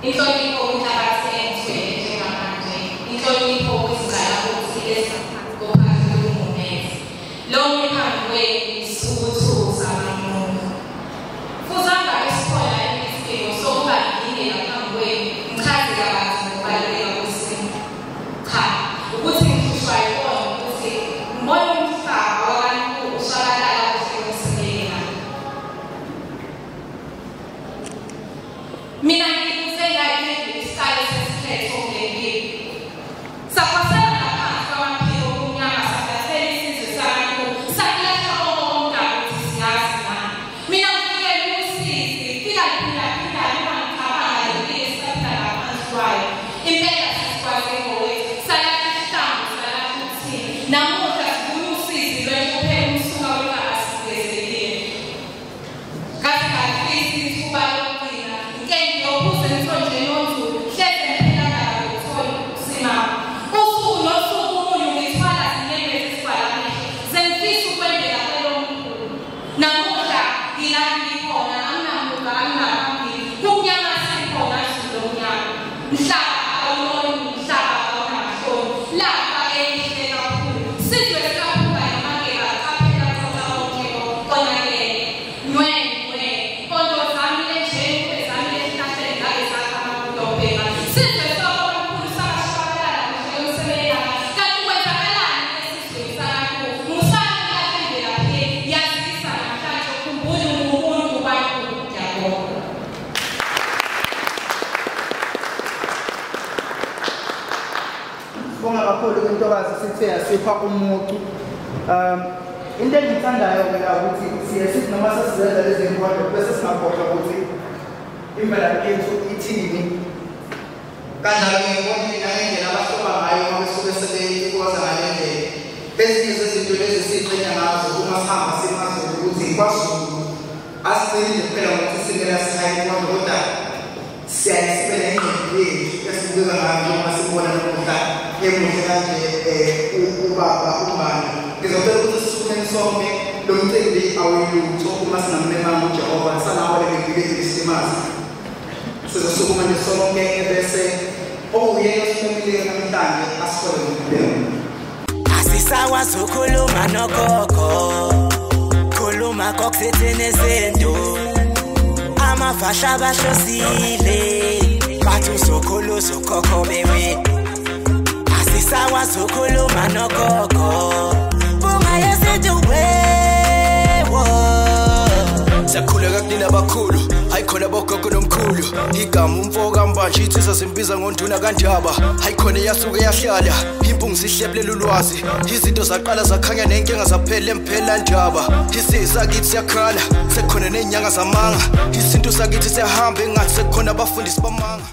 Inhlonipho kumhlabathi engithwele njengamanje, inhlonipho kwizingane ezingaphansi kophahla olumumethe. Lo phambi kwenu isithukuthuku samanqondo. Futhi angabe sikhona isidingo sokuba ngime ngaphambi kwenu ngichaze kabanzi ngokubaluleka kwesimo. Cha, ukuthi ngihlushwa yikona ukuthi ngibona umhlaba wabantu ushabalala kuhle kwesilela. Mina ngikuze ngayiphendula isiqalo sesiphetho kule mpilo. Saphosela ngaphansi kwamaphiko omnyama saflathela isizwe sabantu sakulahla konke komntwana ukuthi siyazi nani. Mina ngifikele usizi, fika liphindaphinda uma ngicabanga le mpilo esisaphila ngaphansi kwayo. Impela sesikwazi ngowethu, salahla isihlangu, salahla uthini. Namuhla sivuna usizi lwenhlupheko umsuka wengaba sigwezelile. Ngaze ngafisa ithuba lokugcina, ngike ngiyophuza emthonjeni onzulu, hleze ngiphela ndaba yokuthola ukusimama. Usuku nosuku umunyu ngithwala zinyembezi ezigcwala amehlo, sengifisa ukwendela kwelomkhulu. Namuhla ngila ngikhona, anginamuva, anginaphambili, kumnyama sikhona Zulu lomnyama. Mhlaba awunoni, mhlaba awunamahloni, lafa elihle kakhulu. Sizwe sikaphunga namageba, qaphela qoqa konke konakele. Nwe nwe, mpondo zami enjeni kube zami esihlahleni ngake zakha amabulo obhema. Sizwe sakomkhulu sabashabalala kuhle kwemsemelanga. Kanti kwenzakalani esizweni sabantu? Musani kahle imvelaphi yenu, yazisa namhlanje ukhumbule ungumuntu bantu. Ngiyabonga. Sibonga kakhulu kwintokazi sithe yasipha umucu. Into engiyithandayo-ke la ukuthi siye sithi noma sesizenza lezi nkondlo bese singakhohlwa ukuthi imvelaphi yethu ithini. Kanjalo ngiyibonile nangendlela abahloba ngayo uma besuke sebeyithokoza ngale ndlela. Ezinye zezinto lezi esiyiqhenya ngazo uma sihamba simazulu ukuthi kwaZulu asigcini nje kuphela ngokuthi simele sihaye inkondlo kodwa siyaye sibe nengqondo yethu esibukeka ngayo njengoba sibona namuhla emuhle kanje ubaba uMbali. Ngizocela ukuthi sisukumeni sonke, lo mcimbi awuyilutho uma singammemanga uJehova sanawo le migibeli isilimazi. Sizosukuma nje sonke ebese owuyena osimemileyo namhlanje asithole ngomkhuleko. Asisakwazi ukukhuluma nogogo, khuluma kokusithini izinto. Amafahla abahlosile, bathi uzokhula uzokhokho bewe. Asisakwazi ukukhuluma nogogo, bunga yesintu wewo. Siyakhuleka kunina abakhulu, hayi khona bogogo nomkhulu. Igama umfo kaMbanje insizwa zimbiza ngonduna kaNdaba. Hayi khona iyasuke yahlala, impungu zihlebulela ulwazi. Izinto zaqala zakhanya nenkinga zaphela emphela ndaba. Isizwe sakithi siyakhala, sekukhona nezinyanga zamanga. Isintu sakithi siyahamba engathi sekukhona abafundisi bamanga.